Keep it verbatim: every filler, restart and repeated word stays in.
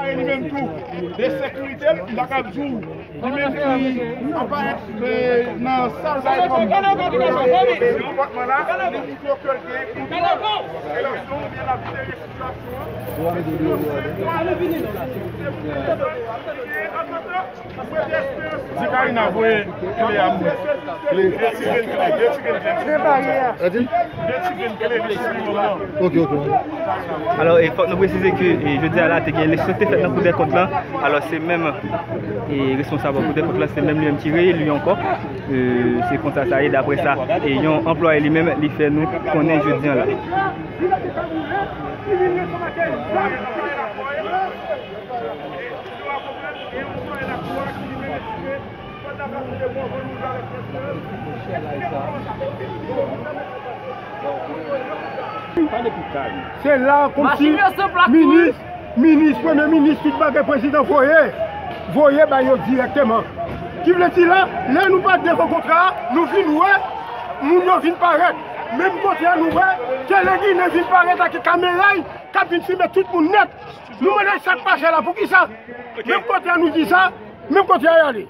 Li menm tou, de sekirite l, m pa ka di w, li menm ki aparèt, eh, nan sal bay kòm nan konpòtman la, li di ke l gen kontwòl eleksyon oubyen l ap jere sitiyasyon an. Di Karina voye kle a mwen. De ti grenn kle, de ti grenn kle. De ti grenn kle, de ti grenn kle. Ok, ok. Alò, e fòk nou presize ke, e, jodi a la, te gen eleksyon te fèt nan Kou dè Kont lan. Alò, se menm, e, responsab Kou dè Kont lan, se menm li menm ki reyeli ankò. E, se konsa sa ye, daprè sa, e, yon anplwaye li menm, li fè nou konnen jodi a la. Se la kòmsi minis, minis, premye minis, tout bagay prezidan voye, voye ba yo dirèkteman. Ki vle di la, lè nou pa devan kontra a, nou vin wè moun yo vin parèt. Menm kote a nou wè Tele Ginen vin parèt ak kamera l, k ap vin filme tout moun nèt. Nou mande sa k pase la, poukisa? Menm kote a nou di sa, menm kote a y ale.